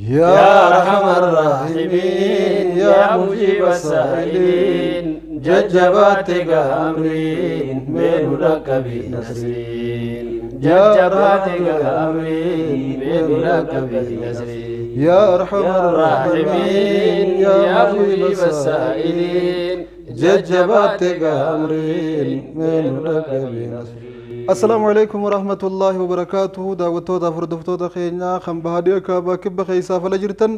يا أرحم الراحمين يا مجيب السائلين ججباتك أمرين من لك بنسرين ججباتك أمرين من لك بنسرين يا أرحم الراحمين يا مجيب السائلين ججباتك أمرين من لك بنسرين. السلام عليكم ورحمة الله وبركاته. دعوتوتا فردفتوتا خينا خم بهاديا كابا كب خيسا فلجرتن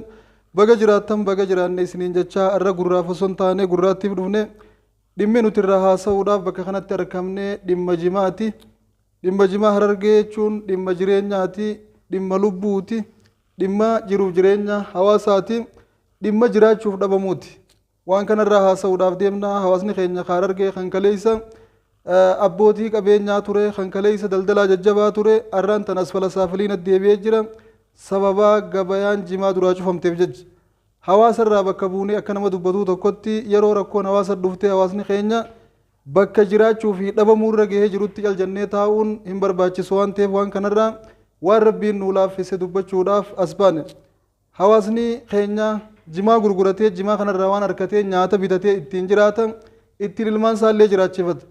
بجراتن بجران سنين جتشا الر غرا فسنتانه غراتي بدونه dhimmi nuti irraa haasa'uudhaaf bakka kanatti argamne dhimma jimaati. Dhimma jimaa Harargee jechuun dhimma jireenyaati, dhimma lubbuuti, dhimma jiruuf jireenya hawaasaati, dhimma jiraachuuf dhabamuuti. Waan kanarraa haasa'uudhaaf deemna. Hawaasni keenya Harargee kan kaleessa abbootii qabeenyaa ture, kan kaleessa daldalaa jajjabaa ture, arraan tan asfala saafiliin deebi'ee jira. Sababaa gabayaan jimaa duraa cufamteef jecha. Hawaasa irraa bakka buunee akka nama dubbatuu tokkotti yeroo rakkoon hawaasa dhuftee hawaasni keenya bakka jiraachuu fi dhabamuu irra gahee jirutti caljannee taa'uun hin barbaachisu waan ta'eef waan kanarraa waan rabbiin nuu laaffise dubbachuudhaaf as baane. Hawaasni keenya jimaa gurguratee jimaa kanarraa waan harkatee nyaata bitatee ittiin jiraatan ittiin ilmaan isaallee jiraachifata.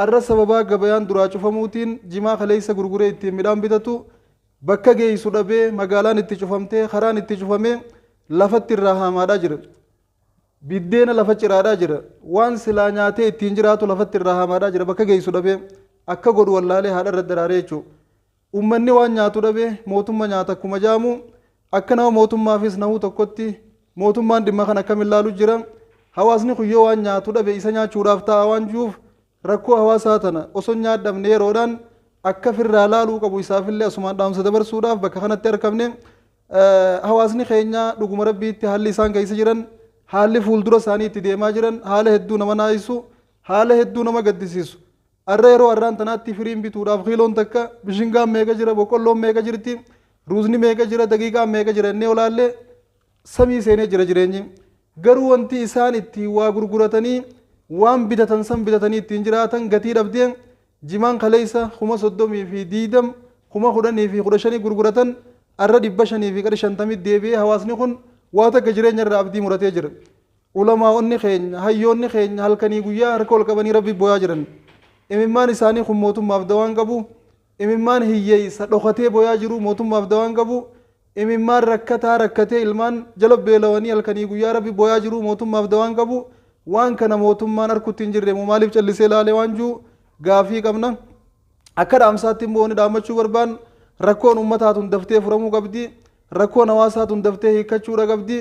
Arra sababaa gabayaan duraa cufamuutiin jimaa kaleessa gurguree ittiin midhaan bitatu bakka geessu dhabee magaalaan itti cufamtee karaan itti cufamee lafatti irraa haamaadhaa jira. Biddeena lafa ciraadhaa jira. Waan silaa nyaatee ittiin jiraatu lafatti irraa haamaadhaa jira. Bakka geessu dhabee akka godhu wallaalee haadha irra daraaree jechuudha. Uummanni waan nyaatu dhabee mootummaa nyaata akkuma jaamu akka nama mootummaafis nahuu tokkotti mootummaan dhimma kana akkam ilaalu jira. Hawaasni kun yoo waan nyaatu dhabe isa nyaachuudhaaf ta'a waan jiruuf rakkoo hawaasaa tana osoo nyaadhamne yeroodhaan akka firraa laaluu qabu isaafillee asumaan dhaamsa dabarsuudhaaf bakka kanatti argamne. Hawaasni keenya dhuguma rabbiitti haalli isaan keessa jiran haalli fuuldura isaanii itti deemaa jiran haala hedduu nama naayisu haala hedduu nama gaddisiisu. Arra yeroo arraan tanaatti firiin bituudhaaf kiiloon takka bishingaan meeqa jira, boqqolloon meeqa jirti, ruuzni meeqa jira, daqiiqaan meeqa jira innee olaallee samii seenee jira jireenyi. Garuu wanti isaan itti waa gurguratanii waan bitatan san bitatanii ittiin jiraatan gatii dhabdee jimaan kaleessa 30,020 10,015 gurguratan arra 550 deebi'ee hawaasni kun waa takka jireenya irraa abdii muratee jira. Ulamaa'onni keenya hayyoonni keenya halkanii guyyaa harka ol qabanii rabbi booyaa jiran. Imimmaan isaanii kun mootummaaf dawaan qabu. Imimmaan hiyyeessa dhokatee booyaa jiru mootummaaf dawaan qabu. Imimmaan rakkataa rakkatee ilmaan jala beelawanii halkanii guyyaa rabbi booyaa jiru mootummaaf dawaan qabu. Waan kana mootummaan harkutti hin jirre maaliif callisee ilaalee waan jiru gaafii qabna. Akka dhaamsaatti immoo inni dhaammachuu barbaannu rakkoon uummataa tun daftee furamuu qabdi. Rakkoon hawaasaa tun daftee hiikkachuudha qabdi.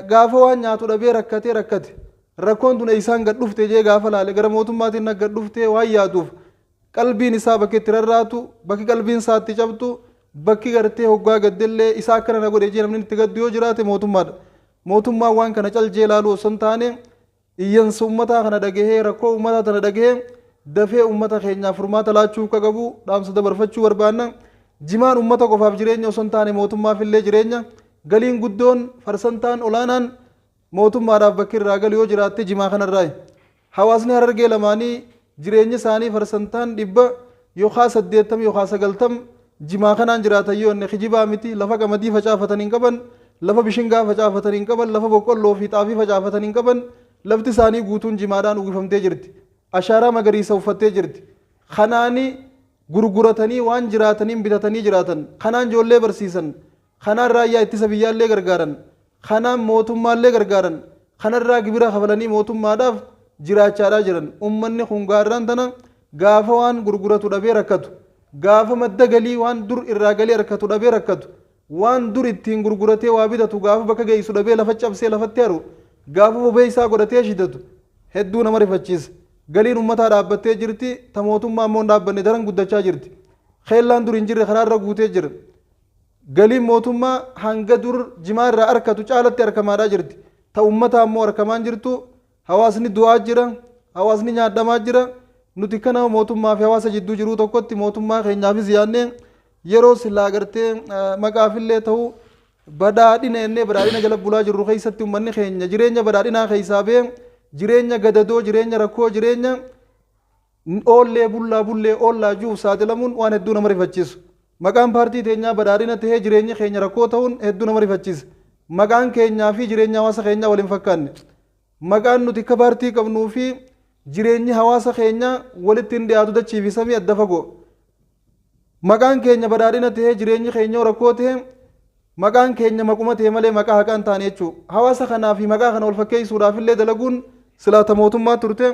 Gaafa waan nyaatu dhabee rakkatee rakkate rakkoon tun isaan gad dhufte jee gaafa laale gara mootummaatiin gad dhuftee waan yaaduuf qalbiin isaa bakki itti rarraatu bakki qalbiin isaa itti cabtu bakki gartee hoggaa gaddellee isaa akkana na godhe jee namni itti gaddu yoo jiraate mootummaadha. Mootummaan waan kana caljee ilaaluu osoo hin taane iyyansa uummataa kana dhagahee rakkoo uummataa tana dhagahee dafee uummata keenyaaf furmaata laachuu akka qabu dhaamsa dabarfachuu barbaanna. Jimaan uummata qofaaf jireenya osoo hin taane mootummaaf illee jireenya. Galiin guddoon farsantaan olaanaan mootummaadhaaf bakki irraa galu yoo jiraatte jimaa kanarraayi. Hawaasni Harargee lamaanii jireenya isaanii farsantaan 100 yookaan 80 yookaan 90 jimaa kanaan jiraatan yoo inni kijibaa miti. Lafa qamadii facaafatan hin qaban, lafa bishingaa facaafatan hin qaban, lafa boqqolloo fi xaafii facaafatan hin qaban. Lafti isaanii guutuun jimaadhaan uwwifamtee jirti. Ashaaraa magariisa uffattee jirti. Kanaani gurguratanii waan jiraataniin bitatanii jiraatan. Kanaan ijoollee barsiisan. Kanaan raayyaa ittisa biyyaallee gargaaran. Kanaan mootummaallee gargaaran. Kanarraa gibira kafalanii mootummaadhaaf jiraachaadhaa jiran. Uummanni kun gaarraan tana gaafa waan gurguratu dhabee rakkatu. Gaafa madda galii waan dur irraa galii harkatu dhabee rakkatu. Waan dur ittiin gurguratee waa bitatu gaafa bakka geessu dhabee lafa cabsee lafatti haru. Gaafa bobee isaa godhatee shidatu hedduu nama rifachiisa. Galiin uummataa dhaabbattee jirti. Ta mootummaa immoo hin dhaabbanne daran guddachaa jirti. Keellaan dur hin jirre karaarra guutee jira. Galiin mootummaa hanga dur jimaa irraa harkatu caalatti harkamaadhaa jirti. Ta uummataa immoo harkamaan jirtu. Hawaasni du'aa jira. Hawaasni nyaadhamaa jira. Nuti kana mootummaa fi hawaasa jidduu jiruu tokkotti mootummaa keenyaafis yaadnee yeroo silaa gartee maqaafillee ta'uu badhaadhina jennee badhaadhina jala bulaa jirru keessatti uummanni keenya jireenya badhaadhinaa keessaa ba'ee jireenya gadadoo jireenya rakkoo jireenya oollee bullaa bullee oollaa jiruuf saaxilamuun waan hedduu nama rifachiisu. Maqaan paartii teenyaa badhaadhina tahee jireenyi keenya rakkoo ta'uun hedduu nama rifachiisa. Maqaan keenyaa fi jireenya hawaasa keenyaa wal hin fakkaanne. Maqaan nuti akka paartii qabnuu fi jireenyi hawaasa keenyaa walitti hin dhiyaatu, dachii fi samii adda fagoo. Maqaan keenya badhaadhina tahee jireenyi keenya rakkoo tahe, maqaan keenya maquma ta'e malee maqaa haqaa hin taane jechuudha. Hawaasa kanaa fi maqaa kana wal fakkeessuudhaaf illee dalaguun silaata mootummaa turte.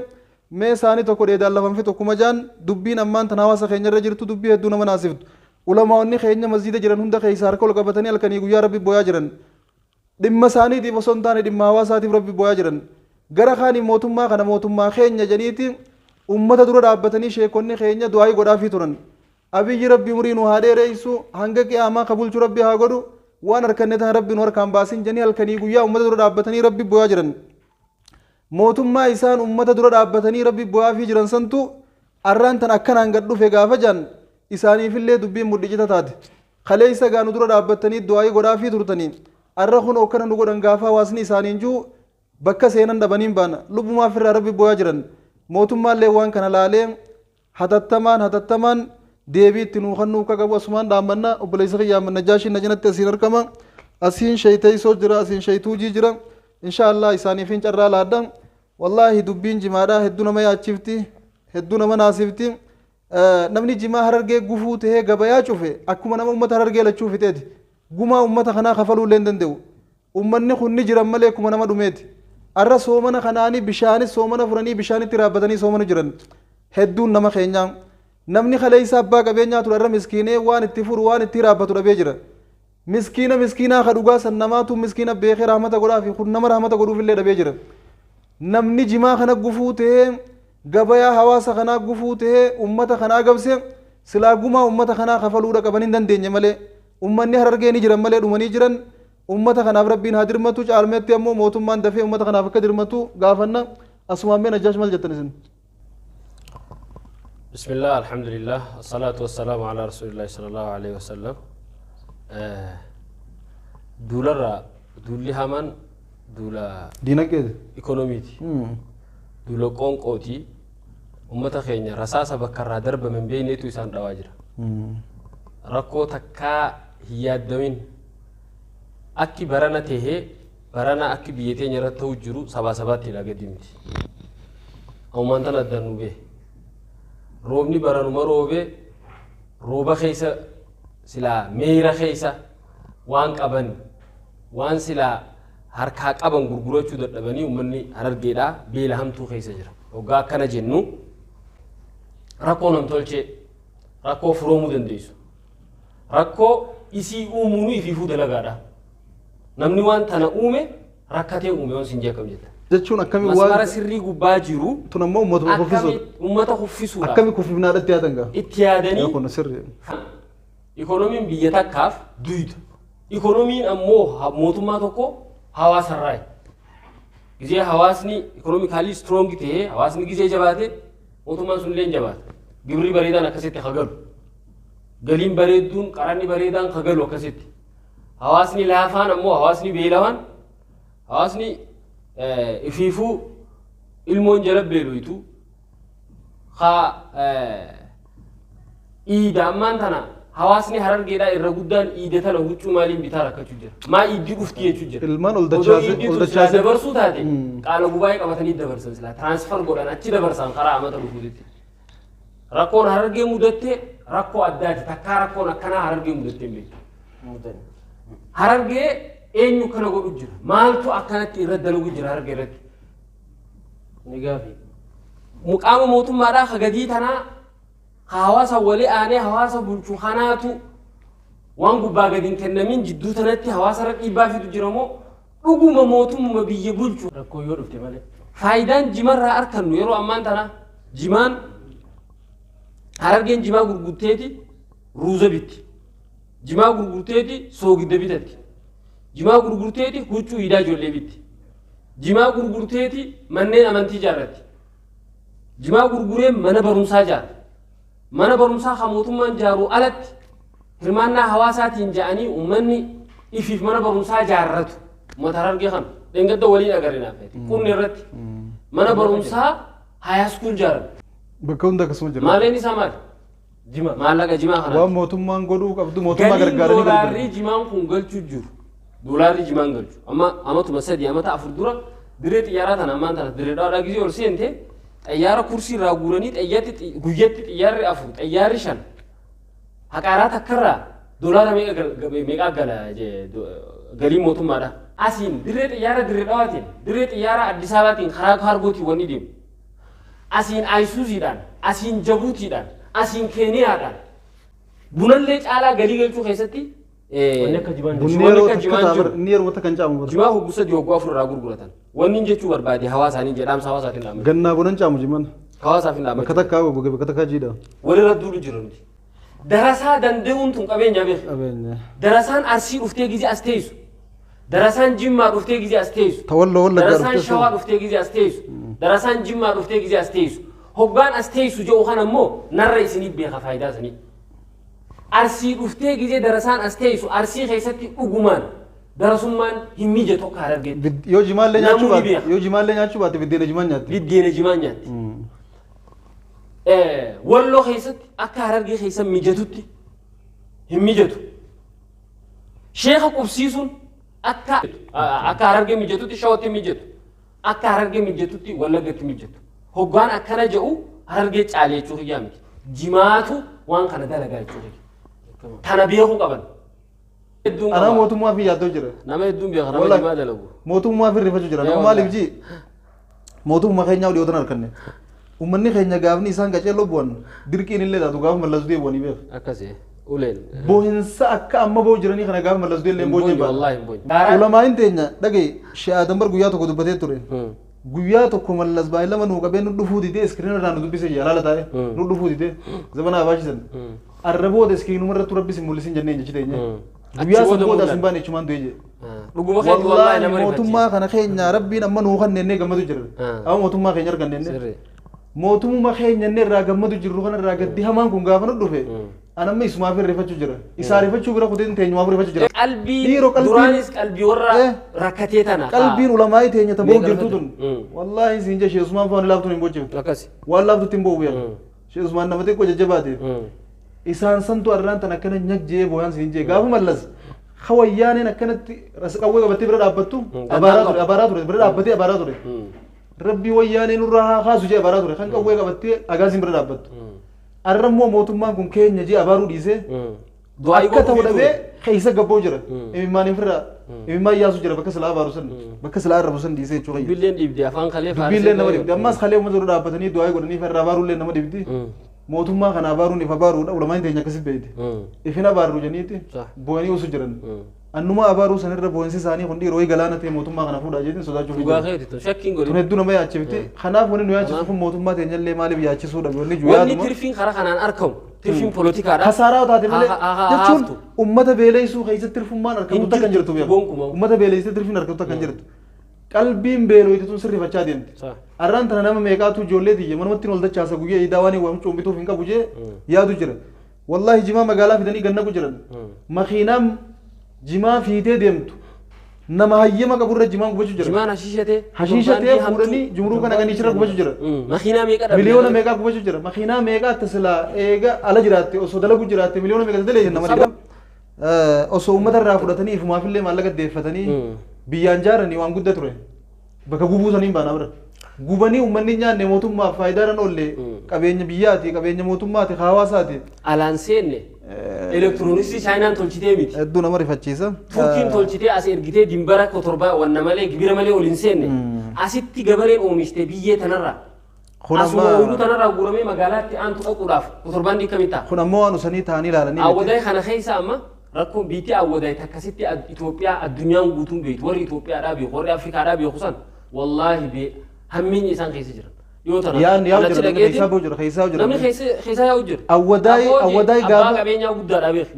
Mee isaanii tokko dheedaan lafan fixu akkuma jaan, dubbiin ammaan tan hawaasa keenya irra jirtu dubbii hedduu nama naasiftu. Ulamaa'onni keenya masjiida jiran hunda keessaa harka ol qabatanii halkanii guyyaa rabbi booyaa jiran. Dhimma isaaniitiif osoo hin taane dhimma hawaasaatiif rabbi booyaa jiran. Gara kaaniin mootummaa kana mootummaa keenya jedhaniiti ummata dura dhaabbatanii sheekonni keenya du'aayii godhaafii turan. Abiyyi rabbi umurii nu haa dheereessu, hanga qiyaamaa ka bulchu rabbi haa godhu, waan harkanne tana rabbi nu harkaan baasin jedhanii halkanii guyyaa ummata dura dhaabbatanii rabbi booyaa jiran. Mootummaa isaan ummata dura dhaabbatanii rabbi booyaafii jiran santu arraan tan akkanaan gad dhufe gaafa jaan, isaaniifillee dubbiin mudhicita taate. Kaleessa gaa nu dura dhaabbatanii du'aayii godhaafii turtanii, arra kun okkana nu godhan gaafa hawaasni isaaniin jiru bakka seenan dhabaniin baana. Lubbumaaf irraa rabbi booyaa jiran. Mootummaallee waan kana laalee hatattamaan hatattamaan deebii itti nuu kennuu akka qabu asumaan dhaammanna. Obboleessa kiyya Ahmad Najaashiin na cinatti asiin argama. Asiin sheeyteessoo jira, asiin sheeytuujii jira. Insha Allah isaaniifin carraa laadha. Wallaahi dubbiin jimaadhaa hedduu nama yaachifti, hedduu nama naasifti. Namni jimaa Harargee gufuu tahee gabayaa cufe akkuma nama uummata Harargee lachuu fixeeti. Gumaa uummata kanaa kafaluu illee hin danda'u. Uummanni kun ni jiran malee akkuma nama dhumeeti. Arra soomana kanaanii bishaanis soomana furanii bishaanitti raabbatanii soomanu jiran. Hedduun nama keenyaa. Namni kaleessa abbaa qabeenyaa ture arra miskiinee waan itti furu, waan itti raabbatu dhabee jira. Miskiina miskiinaa ka dhugaa san namaatu miskiina beekee rahmata godhaa fi kun nama rahmata godhuuf illee dhabee jira. Namni jimaa kana gufuu tahee gabayaa hawaasa kanaa gufuu tahee uummata kanaa gabse, silaa gumaa uummata kanaa kafaluudha qaban hin dandeenye malee, uummanni Harargee ni jiran malee dhumanii jiran. Uummata kanaaf rabbiin haa dirmatu. Caalmeetti ammoo mootummaan dafee uummata kanaaf akka dirmatu gaafanna. Asumaan mee Najjaash, maal jettan isin? بسم الله، الحمد لله، الصلاة والسلام على رسول الله صلى الله عليه وسلم. Duularraa duulli hamaan duula diinagdeeti. Ikoonomiiti. Duula qoonqooti. Ummata keenya rasaasa bakka irraa darbame hin beekneetu isaan dhawaa jira. Rakkoo takkaa hin yaaddamin akki barana tahee, barana akki biyya teenya irratti ta'u jiru sabaa sabaatti ilaa gadi miti. Ammaan tana addaan nu gahe. Roobni baranuma roobee, rooba keessa silaa meera keessa waan qaban, waan silaa harkaa qaban gurgurachuu dadhabanii, uummanni Harargeedhaa beela hamtuu keessa jira. Hoggaa akkana jennu rakkoo namtolchee, rakkoo furamuu dandeessu. Rakkoo isii uumuun ifiifuu dalagaadha. Namni waan tana uume rakkatee uume waan sin jee akkam jetta. Jechuun akkami Masmara waan sirrii gubbaa jiru tun ammoo uummatuma kuffisuudha. Akkami uummata kuffisuudha. Akkami kuffifnaadhatti yaadan gaa? Itti yaadanii. Kun sirri. Ikoonomiin biyya takkaaf duyda. Ikoonomiin ammoo mootummaa tokko hawaasarraayi. Gizee hawaasni economically strong ta'ee, hawaasni gizee jabaate, mootummaan sun illee jabaata. Gibirri bareedaan akkasitti hagalu. Galiin bareedduun, qaranni bareedaan hagalu akkasitti. Hawaasni laafaan ammoo, hawaasni beelawaan, hawaasni ifiifuu ilmoon jala beeloytu haa iida. Ammaan tana hawaasni Harargeedhaa irra guddaan iida tana huccuu maaliin bitaa rakkachuu jira. Maa iiddi dhufti jechuu jira. Ilmaan ol Odoo dachaasee iiddii ol tun silaa dachaasee dabarsuu taate, qaala gubaa'ee qabatanii dabarsan, silaa transfer godhan, achi dabarsan karaa amata dhufuutitti. Rakkoon Harargee mudattee rakkoo addaati. Takkaa rakkoon akkanaa Harargee mudattee hin beektu. Harargee eenyu kana godhu jira? Maaltu akkanatti irra dalagu jira Harargee irratti? Ni gaafi. Qaama mootummaadhaa ka gadii tanaa, ka hawaasa walii aanee hawaasa bulchu kanaatu waan gubbaa gadi hin kennamin jidduu tanatti hawaasa irra dhiibbaa fidu jira moo dhuguma mootummuma biyya bulchu? Rakkoo yoo dhufte malee. Faayidaan jimarraa argannu yeroo ammaan tana, jimaan Harargeen jimaa gurgurteeti ruuza bitti. Jimaa gurgurteeti soogidda bitatti. Jimaa gurgurteeti huccuu iidaa ijoollee bitti. Jimaa gurgurteeti manneen amantii ijaarratti. Jimaa gurguree mana barumsaa ijaara. Mana barumsaa kan mootummaan ijaaru alatti hirmaannaa hawaasaatiin ja'anii uummanni ifiif mana barumsaa ijaarratu. Uummata Harargee kana dheengadda waliin agarre naaf qunni irratti mana barumsaa high school ijaarame. Bakka hunda akkasuma jira. Maaleen isaa maali? Jima. Maallaqa jimaa Waan kanaati. mootummaan godhuu qabdu mootummaa Galiin gargaaranii doolaarri gargaaru. jimaan kun galchuu jiru. Doolaarri jimaan galchu. Amma amatuma 3 amata 4 dura dirree xiyyaaraa tana ammaan tana dirree dhaadhaa gizee ol seente xayyaara kursii irraa guuranii xayyaatti guyyatti xiyyaarri 4 xayyaarri 5 haqaaraa takkarraa doolaara meeqa gala galii mootummaadha. Asiin dirree xiyyaara dirree dhawaatiin dirree xiyyaara Addis Ababaatiin karaa kaargootiin wanni deemu. Asiin Ayisuuziidhaan, asiin Jabuutiidhaan, asiin Keeniyaadhaan bunallee caalaa galii galchuu keessatti Wanni akka jimaan jiru. Bunni yeroo akka takka jimaan ta'a jiru. inni yeroo takka hin caamu bara. Jimaa hogguu 3 hogguu 4 irraa gurguratan. Wanni inni jechuu barbaade hawaasaanii jedhaamsa hawaasaatiin dhaammatu. Gannaa bunan caamu jimaan. Hawaasaaf hin Bakka dhaammatu. takkaa goge bakka takkaa jiidha. Walirra duulu jiru nuti. Darasaa danda'uun tun qabeenya beeku. Qabeenya. Darasaan Arsii dhuftee gizee as teessu. Darasaan Jimmaa dhuftee gizee as teessu. Tawalloo Wallaggaa Darasaan dhuftee Shawaa dhuftee gizee as teessu. Darasaan Jimmaa dhuftee gizee as teessu. Hoggaan as teessu jedhu kana immoo narra isiniif beeka faayidaa isanii. Arsii dhuftee gizee darasaan as teessu Arsii keessatti dhugumaan darasummaan hin mijatu akka Harargeetti. Yoo jimaallee nyaachuu Namni baate beeka. yoo jimaallee nyaachuu baate biddeena jimaan nyaatti. Biddeena jimaan nyaatti. Walloo keessatti akka Harargee keessa mijatutti hin mijatu. Sheeka qubsiisuun akka Harargee mijatutti Shawatti mijatu. Akka Harargee mijatutti Wallaggatti mijatu. Hoggaan akkana jedhu Harargee caalee jechuu kiyyaa miti. Jimaatu waan kana dalagaa jechuu kiyya. Tana beekuu qaban. Hedduun Anaa qaba. mootummaa fi yaaddoo jira. Nama hedduun beeka nama Wallahi. jimaa dalagu. Mootummaa fi rifachuu jira. Nama Yaa maaliif wallahi. ji mootummaa keenyaa dhiyootan harkanne. Uummanni keenya gaafni isaan qaceelloo bu'an dirqiin illee taatu gaafa mallas du'e bu'anii beeku. Akkasii uleen. Boohinsa akka amma boo jiranii kana gaafa mallas du'e illee Hin boo boonye jibba. wallaahi hin boonye. Ulamaan teenya dhagaye shi'aa dambar guyyaa tokko dubbatee ture. Guyyaa tokko mallas baay'ee lama nuu qabee nu dhufuu didee iskiriina irraa nu dubbise jee alaala taa'e nu dhufuu didee zamana abaashisan. Arraboota iskiriinuma irratti rabbis hin mul'isin jennee jechi teenya. Guyyaa Achi san booda booda as mul'ata. hin baane jechumaan du'e jee. Dhuguma keetti wallaahi Wallaahi nama mootummaa rifachiisa. kana keenya rabbiin amma nuu kanneenee gammadu jira. Amma mootummaa keenya argannee. Sirrii. Mootummaa keenya inni irraa gammadu jirru kana irraa gaddi hamaan kun gaafa nu dhufe an amma isumaaf rifachuu jira. Isaa rifachuu bira kuteen teenyumaaf rifachuu jira. Qalbii Dhiiroo qalbiin- duraanis qalbii warra rakkatee tana. Qalbiin ulamaa'ii teenya ta boo'u Meeqa jirtu tun. Wallaahi siin jee Sheekh Usmaan fa'aa laaftuun hin bochiftu. Akkasi. Waan laaftutti hin boo'u yaa. Sheekh Usmaan nama xiqqoo jajjabaate. Isaan santu arraan tan akkana nyajjee boo'an siin jee gaafa mallas hawayyaaneen akkanatti qawwee qabattee bira dhaabbattu abaaraa ture abaaraa ture bira dhaabbatee abaaraa ture. Rabbi wayyaanee nurraa haa kaasu jee abaaraa ture kan qawwee qabattee agaasiin bira dhaabbattu. Arra immoo mootummaan kun keenya jee abaaruu dhiisee Du'aa akka ta'u dhabee keessa gabboo jira. Imimmaan ifirraa imimmaan yaasu jira bakka silaa abaaru san bakka silaa arrabu san dhiisee jechuudha. Dubbiilleen dhiibde afaan kalee Dubbiillee nama dhibdi ammas kalee uummata dura dhaabbatanii du'aa godhanii farra abaaruullee nama dhibdi. Mootummaa kana abaaruun if abaaruudha ulamaan teenya akkasitti beekti. Ifin abaarru jeniiti boo'anii osu jiran. Annuma abaaruu sanirra boo'insi isaanii kun dhiiroo galaana ta'e mootummaa kana fuudhaa jeetiin sodaachuuf Dhugaa jira. keeti tun shakkiin Tun godhin. hedduu nama yaachifti. Kanaaf wanni nu yaachisu kun mootummaa teenyallee maaliif yaachisuu dhabe wanni Wanni yaaduma. tirfiin karaa kanaan argamu tirfiin poolitikaadha. Kasaaraa taate malee jechuun Haftu. uummata beeleessuu keessatti tirfummaan argamtu takka hin jirtu beeku. Gonkumaa. Uummata beeleessitee tirfiin argamtu takka hin jirtu. Qalbiin beelooyte tun sirrifachaa deemti. Arraan tana nama meeqaatu ijoollee tiyya manumatti ol dachaasa guyyaa idaa waan waan cuumbituuf hin qabu jee yaadu jira. Wallaahi jimaa magaalaa fidanii gannaqu jiran. Makiinaan jimaa fiitee deemtu nama hayyama qaburra jimaan gubachuu jira. Jimaan hashiishatee. Hashiishatee fuudhanii jumruu kana ganichirra gubachuu jira. Makiinaa meeqa dhabde? Miliyoona meeqaa gubachuu jira. Makiinaa meeqaa akka silaa eega ala jiraatte osoo dalagu jiraatte miliyoona meeqa dalee nama dhiba. Osoo uummata irraa fudhatanii ifumaafillee maallaqa deeffatanii biyyaan jaaranii waan guddaa ture. Bakka gubuu saniin baanaa bira. Gubanii uummanni nyaanne mootummaaf faayidaa irra oolle qabeenya biyyaati qabeenya mootummaati hawaasaati. Alaan seenne elektirooniksii chaayinaan tolchitee miti. Hedduu nama rifachiisa. Turkiin tolchitee as ergitee dimbara kotorbaa wanna malee gibira malee ol hin seenne. Asitti gabareen oomishte biyyee tanarraa. Kun Asuma amma- ooyiruu tanarraa guuramee magaalaatti aantu dhaquudhaaf kotorbaan akkamitti ta'a? Kun ammoo waan usanii ta'anii ilaalanii miti. Awwadaay kana keessa amma rakkoon biitti awwadaay takkasitti Itoophiyaa addunyaan guutuun beektu warri Itoophiyaadhaa beeku warri Afrikaadhaa beeku san wallaahi bee hammeenyi isaan keessa jiran. Yoo tana Yaan yaa'u achi jira namni dhaqeetiin- keessaa ba'u jira keessaa jira. Namni keessa yaa'u jira. Awwadaay- Abbootii awwadaay abbaa gaafa- qabeenyaa guddaadha beeku.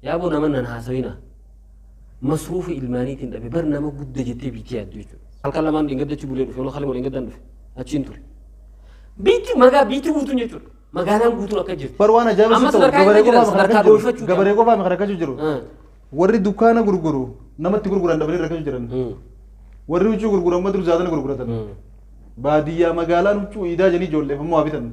Yaaboo nama nan haasawina. Masruufa ilmaaniitiin dhabe bar nama gudda jettee biitti yaaddu jechuudha. Halkan lamaan dhingadachi bulee dhufe halkan dhingaddan dhufe achiin ture. Biitti magaa biitti guutuun jechuudha. Magaalaan guutuun akka jirti. Bar waan ajaa'iba Amma si ta'u sadarkaa gabaree irra jiran qofaa sadarkaa rakkachuu jiru. dhoofachuu Gabaree qofaa rakkachuu jiru. Warri dukkaana gurguru namatti gurguran dhabanii rakkachuu jiran. Warri huccuu gurguran uummata durzaatana gurguratan. Baadiyyaa magaalaan huccuu iidaa jedhanii ijoolleef ammoo haa bitan.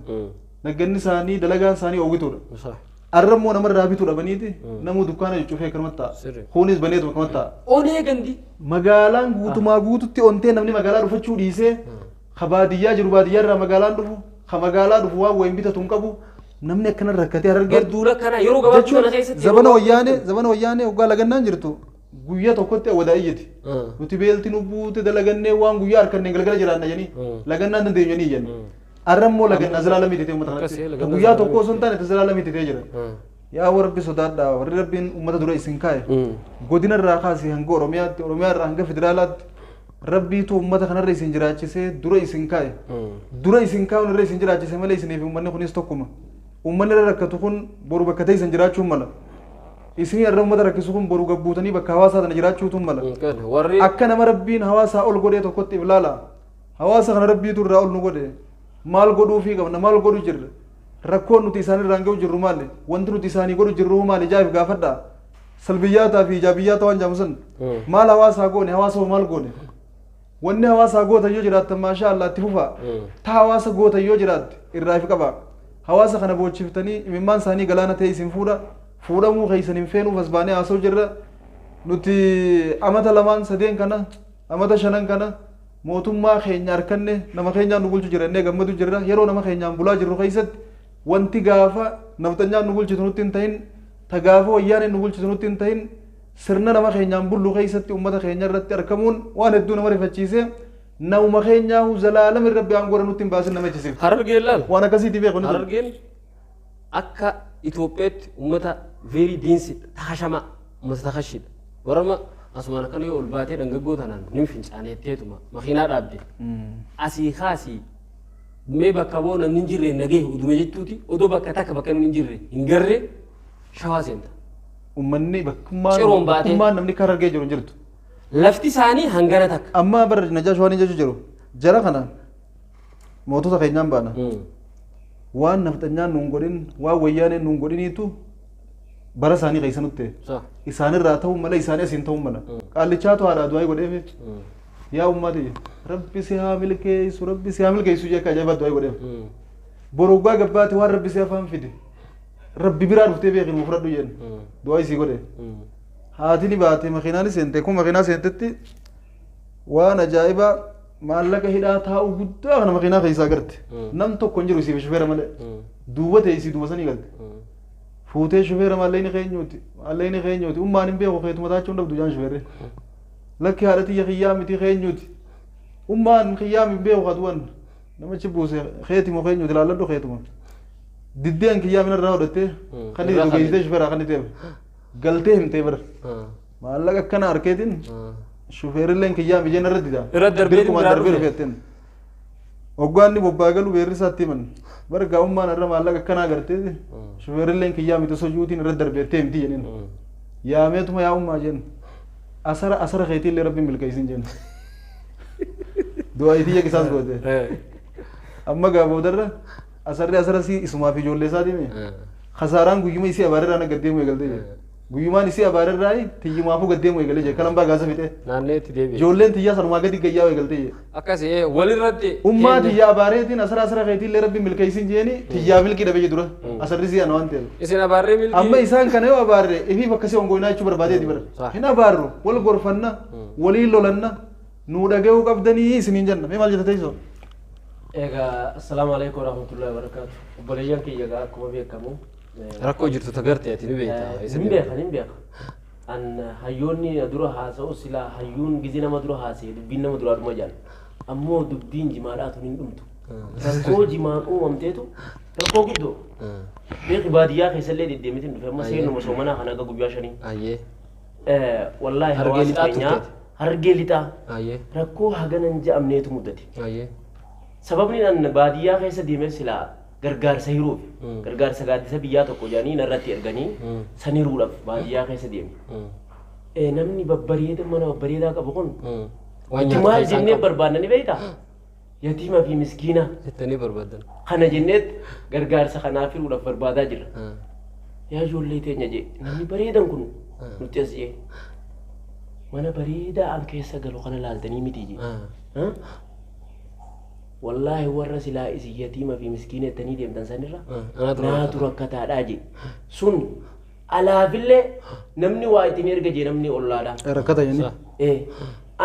Nagganni isaanii dalagaan isaanii oowwituudha. Arrammoo namarraa bituu dhabaniiti namuu dukkaana cufee akkanumatti ta'a. Kunis baneetuma akkanumatti ta'a. Onee gandi. Magaalaan guutumaa guututti ontee namni magaalaa dhufachuu dhiisee ka baadiyyaa jiru baadiyyaa irraa magaalaan dhufu ka magaalaa dhufu waan wayin bitatu hin qabu namni akkana rakkatee Harargee. Duula kana yeroo gabaabduu kana keessatti. Zabana wayyaanee zabana wayyaanee waggaa lagannaan jirtu guyyaa tokkotti wadaa iyyiti. Nuti beelti nu buute dalagannee waan guyyaa harkannee galgala jiraanna jedhanii lagannaan dandeenyu jedhanii iyyan. Arrammoo lagannaa zalaalamii ta'e uummata kanatti. Guyyaa tokko osoo hin taane zalaalamii ta'ee jira. Yaa warri sodaadhaa warri rabbiin uummata dura isin kaa'e godina irraa kaasee hanga Oromiyaatti Oromiyaa irraa hanga federaalaatti rabbiitu uummata kanarra isin jiraachisee dura isin kaa'e. Dura isin kaa'uun irra isin jiraachise malee isiniif uummanni kunis tokkuma. Uummanni irra rakkatu kun boru bakka ta'e isin jiraachuun mala. Isin irra uummata rakkisu kun boru gabbuutanii bakka hawaasaa tana jiraachuutu mala. Akka nama rabbiin hawaasaa ol godhee tokkotti iblaala. Hawaasa kana rabbiitu irraa ol nu godhe. Maal godhuufii qabna maal godhu jirra. Rakkoon nuti isaan irraan ga'u jirru maali? Wanti nuti isaanii godhu jirru maali? Ijaaf gaafadha. Salbiyyaataa fi ijaabiyyaata waan jedhamu sun. Maal hawaasaa goone? Hawaasa hoo maal goone? Wanni hawaasaa goota yoo jiraattan maashaa Allah itti fufaa. Ta hawaasa goota yoo jiraatte irraa if qabaa. Hawaasa kana boochiftanii imimmaan isaanii galaana ta'e isin fuudha. Fuudhamuu keessan hin feenuuf as baanee haasa'u jirra. Nuti amata lamaan sadeen kana amata shanan kana mootummaa keenya harkanne nama keenyaan nu bulchu jira innee gammadu jirra. Yeroo nama keenyaan bulaa jirru keessatti wanti gaafa nafxanyaan nu bulchitu nutti hin ta'in ta gaafa wayyaaneen nu bulchitu nutti hin ta'in sirna nama keenyaan bullu keessatti uummata keenya irratti argamuun waan hedduu nama rifachiise namuma keenyaa zalaalam irra rabbi aangoo nutti hin baasin nama jechisiif. Harargeen laal. Waan akkasiitii beeku ni Harargeen akka Itoophiyaatti uummata very dense takashamaa uummata takashiidha. Warama asumaan akkana yoo ol baatee dhangaggoo tanaan ni fincaaneetteetuma makiinaa dhaabde. Asii kaasii mee bakka boo namni hin jirre nagee udume jechuuti odoo bakka takka bakka namni hin jirre hin garree shawaa seenta. Uummanni bakkummaan Ciroon baatee. bakkummaan namni kan Harargee jiru hin jirtu. Lafti isaanii hangana takka. Amma bara Najaash waan hin jechuu jiru jara kana mootota keenyaan baana. Waan nafxanyaan nuun godhin waan wayyaaneen nuun godhiniitu bara isaanii keessa nutti ta'e. Isaanirraa ta'uu mala isaanii asiin ta'uu mala. Qaallichaatu haadha du'aa godheef yaa uummati rabbi si haa milkeessu rabbi si haa milkeessu jee akka ajaa'ibaa du'aa godheef. Boroggaa gabbaati waan rabbi si afaan fide rabbi biraa dhuftee beekin fudhadhu jeen du'aa isii godhe. Haati ni baate makiinaan seente kun makiinaa seentetti waan ajaa'ibaa maallaqa hidhaa taa'u guddaa kana makiinaa keessaa garte. Nam tokko hin jiru isiif shufeera malee. Duuba ta'e isii duuba sanii galte. Fuutee shufeera maallaqni keenyuuti maallaqni keenyuuti ummaan hin beeku keetuma taachuun dhabdu jaan shufeerri. Lakki haadha tiyya kiyyaa miti keenyuuti. Ummaan kiyyaa hin beeku kadu'an namichi buuse keetimo keenyuuti laalladhu keetuma. Diddeen kiyyaa minarraa hodhattee kan itti geessitee shufeeraa kan itti galtee himtee bara. Maallaqa akkana harkeetiin shufeerilleen kiyyaa mijeen irra dida. Irra darbee Dirqumaan biraa darbee dhufe. dhufeettiin. Hoggaanni bobbaa galu beerri isaatti himan. Bara ummaan irra maallaqa akkanaa agartee shufeerilleen kiyyaa miti osoo juutiin irra darbeettee himti jedheen. Yaameetuma yaa ummaa jeen. Asara asara keetii illee rabbiin milkeessin jeen. Du'aa itiyya qisaas goote. Amma gaa boodarra asarri asara si isumaa fi ijoollee isaa deeme. Kasaaraan guyyuma isii abaarerraa na gaddeemu eegaltee jee. Guyyumaan isii abaarerraa tiyyumaafuu gaddeemu eegalee jee. Kalambaa gaasa fixee. Naanneetti deebi'e. Ijoolleen tiyyaa sanumaa gadi gayyaa eegaltee jee. Akkasii walirratti. Ummaa tiyyaa abaareetiin asara asara keetii illee rabbiin milkeessin jeeni tiyyaa milkii dhabe dura. Asarri si ana waan ta'eef. Isin abaarree milkii. Amma isaan kana yoo abaarre ifiif akkasii hongoonaa jechuu barbaadeeti bara. Hin abaarru wal gorfanna waliin lolanna nuu dhaga'uu qabdanii isiniin jenna. Mee maal jetta teessoo? Egaa assalaamu alaikum warahmatullahi wabarakatuh. Obboleeyyan kiyya egaa akkuma beekamu. Rakkoo jirtu tagartee ati ni beekta. Hin beeka hin beeka. An hayyoonni dura haasa'u silaa hayyuun gizi nama dura haasa'e dubbiin nama duraa dhuma jaan. Ammoo dubbiin jimaadhaatu hin dhumtu. Rakkoo jimaan uumamteetu rakkoo guddoo. Beeki baadiyyaa keessallee deddeemitiin dhufe amma seenuma soomanaa kana akka guyyaa shanii. Ayyee. Wallaahi Hargee hawaasa lixaa keenyaa turteeti. hargee lixaa Ayyee. rakkoo haganan je'amneetu mudate. Ayyee. Sababni an baadiyyaa keessa deemee silaa gargaarsa hiruuf gargaarsa gaaddisa biyyaa tokko jedhanii narratti erganii san hiruudhaaf baadiyyaa keessa deeme. Namni babbareeda mana babbareedaa qabu kun Waan itti nyaata maal isaan jennee qabu. barbaanna ni beektaa? Yatiima fi miskiina Jettanii barbaadan. kana jenneet gargaarsa kanaaf hiruudhaaf barbaadaa jirra. Yaa ijoollee teenya jee namni bareedan kun nutti as jee mana bareedaa an keessa galu kana laaltanii miti jee. Wallaahi warra silaa isin yatiima fi miskiina jettanii deemtan sanirra naatu rakkataadhaa jee. Sun alaafillee namni waa ittiin erga jee namni ollaadha. Rakkata jenni.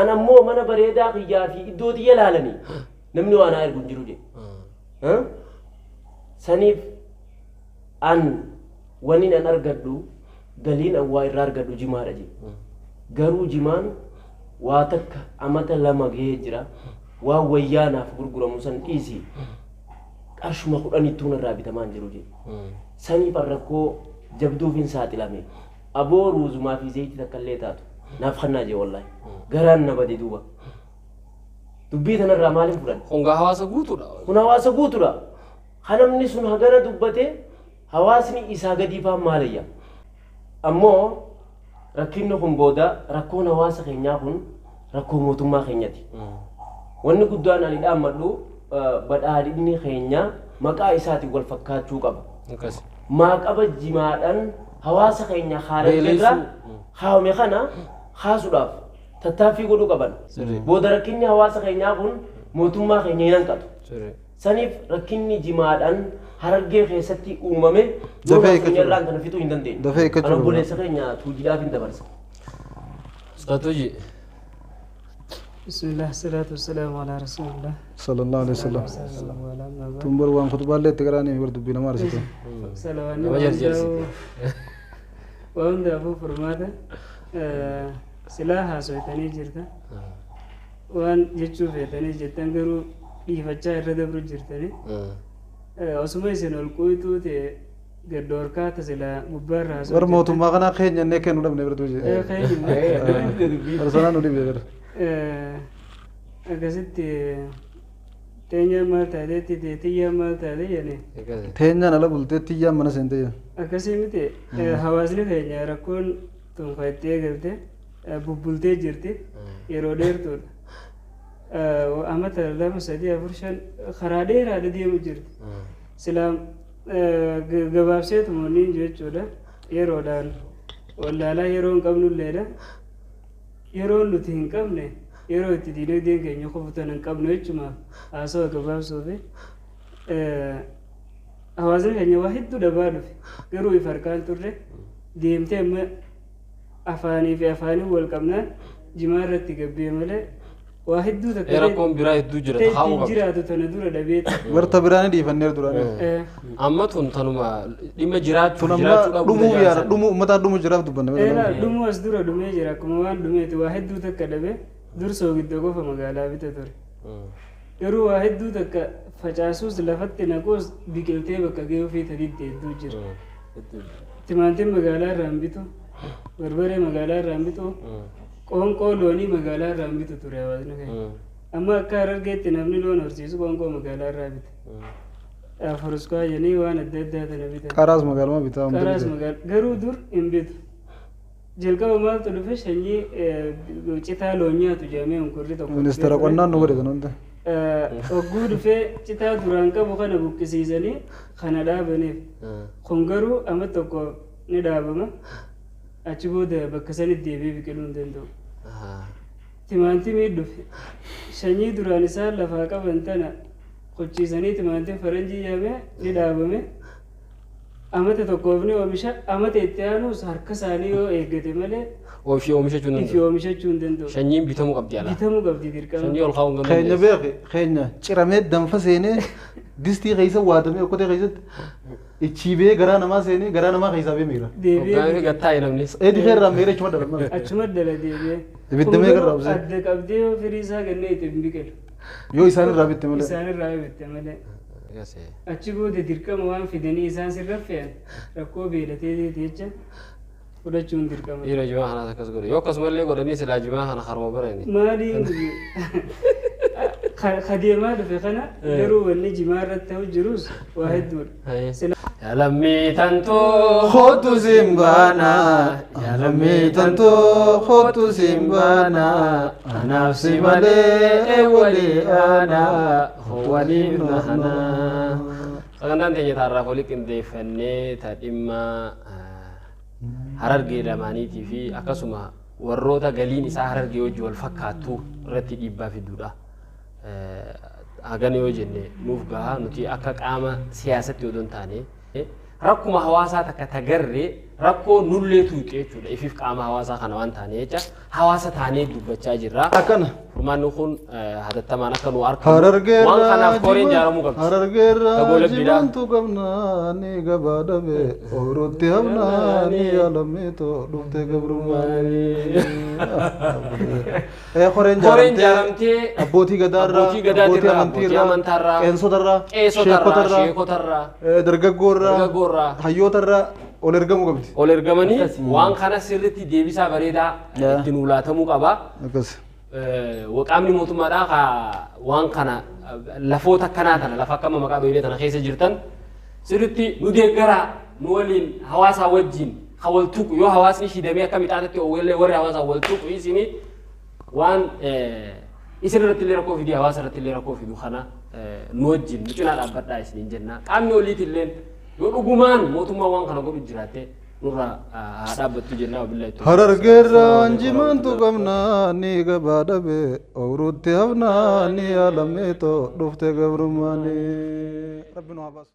Ana immoo mana bareedaa kiyyaa fi iddoo xiyya laalanii namni waa naa ergu hin jiru jee. Saniif an waniin an argadhu galiin an waa irraa argadhu jimaadha jee. Garuu jimaan waa takka amata 2 gahee jira. Waan wayyaa naaf gurguramu san dhiisi qarshuma 10ttuu narraa bitamaa hin jiru jee. Saniif an rakkoo jabduuf hin saaxilame. Aboo ruuzumaa fi zayitii takka illee taatu naaf kannaa jee wallaahi. Garaan na bade duuba. Dubbii tanarraa maaliin fudhanne? Kun gaa hawaasa guutuudha. Kun hawaasa guutuudha. Kan namni sun hagana dubbate hawaasni isaa gadii faan maalayya. Ammoo rakkinni kun booda rakkoon hawaasa keenyaa kun rakkoo mootummaa keenyati. Wanni guddaan ani dhaammadhu badhaadhinni keenya maqaa isaatiin wal fakkaachuu qaba. Maaqaba jimaadhaan hawaasa keenya haala irra kaawame kana kaasuudhaaf tattaaffii godhuu qaban. Booda rakkinni hawaasa keenyaa kun mootummaa keenya hin hanqatu. Saniif rakkinni jimaadhaan Harargee keessatti uumame Dafee irraan kana fixuu hin dandeenye. Dafee hiikkachuu Ana qaba. obboleessa keenya tuujiidhaaf hin dabarsa. Ustaatuji. Bismillah, salatu wassalamu ala rasulillah. Sallallahu alaihi wasallam. Tun bar waan khutbaallee itti garaanii bar dubbii nama arsite. Salawaanni Nama jarjarsite. waan hundaafuu furmaata silaa haasoytanii jirta. Waan jechuu feetanii jettan garuu dhiifachaa irra dabru jirtanii. Osuma isin ol quuxuu ta'e gaddoorkaa tasilaa gubbaarra haasoo. Bar mootummaa kanaa keenya innee kennu dhabne bar tuuje. Bar sanaa nu dhibde bar. Akkasitti teenyaan maal taateetti teetiyyaan maal taate jedhani. Teenyaan ala bultee tiyyaan mana seentee jedhan. Akkasii miti hawaasni keenya rakkoon tunfaattee galte bubbultee jirti yeroo dheertuudha. Amata 2, 3, 4, 5 karaa dheeraadha deemu jirti. Silaa gabaabseetuma wanni jechuudha yeroodhaan wallaalaa yeroo hin qabnulleedha. Yeroo nuti hin qabne yeroo itti diinagdeen keenya qofa hin qabnu jechumaaf haasawaa gabaabsuu fi hawaasni keenya waa hedduu dhabaa dhufe garuu if harkaan turre deemtee amma afaanii fi afaanii wal qabnaan jimaa irratti gabbee malee waa hedduu takka Rakkoon biraa hedduu jira taa'uu qabdi. jiraatu tana dura dhabeeti. Warta biraani dhiifanneer duraanii. Amma tun tanuma dhimma jiraachuu Tun amma jiraachuu dhabuu dhumuu yaada dhumuu uummataa dhumuu jiraaf dubbanna. Dhumuu as dura dhumee jira akkuma waan dhumeeti waa hedduu takka dhabe dur soogidda qofa magaalaa bita ture. Garuu waa hedduu takka facaasuus lafatti naquus biqiltee bakka gahee ofii tadiitti hedduu jira. Timaantiin magaalaa irraa hin bitu, barbaree magaalaa irraa hin bitu, qoonqoo loonii magaalaa irraa hin bitu ture hawaasni keenya. Amma akka Harargeetti namni loon horsiisu qoonqoo magaalaa irraa bita. Foroskaa jedhanii waan adda addaa tana bitan. Qaraas magaaluma bitaa. Qaraas magaalaa garuu dur hin bitu. Jalqaba maaltu dhufe sanyii citaa loon nyaatu jedhamee hunkurri tokko. Ministeera qonnaan nu godhe kan hunda. Hogguu dhufee citaa duraan qabu kana buqqisiisanii kana dhaabaniif. Kun garuu amma tokko ni dhaabama. Achi booda bakka sanitti deebi'ee biqiluu hin danda'u. Timaantimii dhufe sanyii duraan isaan lafaa qaban tana qochiisanii timaantiin faranjii yaamee ni dhaabame. Amata tokkoof ni oomisha amata itti aanus harka isaanii yoo eeggate malee Ofii oomishachuu hin ifii danda'u. oomishachuu hin danda'u. Sanyiin bitamuu qabdi alaa. Bitamuu qabdi dirqama. Sanyii ol kaa'uu hin Keenya danda'u. beeki keenya ciramee danfa seenee distii keessa waadamee okkotee keessatti ichiibee garaa namaa seenee garaa namaa keessaa bee miira. Deebi'ee Gattaa'e namni. Eedi kee irraa meera achuma dhala. achuma dhala deebi'ee. Ibidda Kun meeqa garuu irraa obsee? Adda qabdee yoo firii isaa kennee itti hin biqilu. Yoo isaan irraa bitte malee. Isaan irraa bitte malee. Achi booda dirqama waan fidanii isaan sirra fe'an rakkoo beelatee jecha fudhachuun dirqama. Dhiira jimaa kanaas akkas godhe. Yoo akkasumallee godhanii silaa jimaa kana harma barani. Maaliin kadeemaa dhufe kana garuu wanni jimaa irratti ta'u jirus waa hedduudha. Yaa lammii tantoo Kootu simbaana yaa lammii tantoo kootu simbaana anaaf si malee walii aana waliin bahana. Sagantaan teenya taarraaf olii qindeeffannee ta dhimma Harargee lamaaniitii fi akkasuma warroota galiin isaa Harargee wajjin wal fakkaattu irratti dhiibbaa fiduudha. Hagan yoo jenne nuuf gahaa. Nuti akka qaama siyaasatti odoo hin taane rakkuma hawaasaa takka tagarree rakkoo nullee tuuxe jechuudha. Ifiif qaama hawaasaa kana waan taane jecha hawaasa taanee dubbachaa jirra. Akkana. Furmaanni kun hatattamaan akka nu argamu waan kanaaf koreen ijaaramuu qabdi. Harargeerraa Tagoolee biraa. Jimaantu qabnaa ni gabaa dhabe ooyiruutti hafnaa ni yaalameetoo dhufte gabrummaanii. Koreen Koreen ijaaramtee ijaaramtee abbootii gadaarraa, abbootii gadaatirraa, abbootii abbootii amantaarraa, qeensotarraa, qeessotarraa, sheekotarraa, sheekotarraa, dargaggoorraa, dargaggoorraa hayyootarraa ol ergamuu qabdi. Ol ergamanii waan kana sirriitti deebisaa bareedaa itti nuu laatamuu qaba. Akkas. Qaamni mootummaadhaa ka waan kana lafoota akkanaa tana lafa akkama maqaa dhohilee tana keessa jirtan sirriitti nu deeggaraa, nu waliin hawaasaa wajjin ka wal tuqu yoo hawaasni shidamee akka mixaatatti oowwellee warri hawaasaa wal tuqu isini waan isin irratti illee rakkoo fidii hawaasa irratti illee rakkoo fidu kana nu wajjin nu cinaa dhaabbadhaa isiniin jenna. Qaamni oliiti illee yoo dhugumaan mootummaa waan kana godhu jiraatte nurraa haa dhaabbattu jenna. Wabillahi tawfiiq. Harargeerraan jimaantu qabnaa ni gabaa dhabe ooyiruutti hafnaa ni yaalameetoo dhufte gabrummaanii. Rabbi nu haa baasu.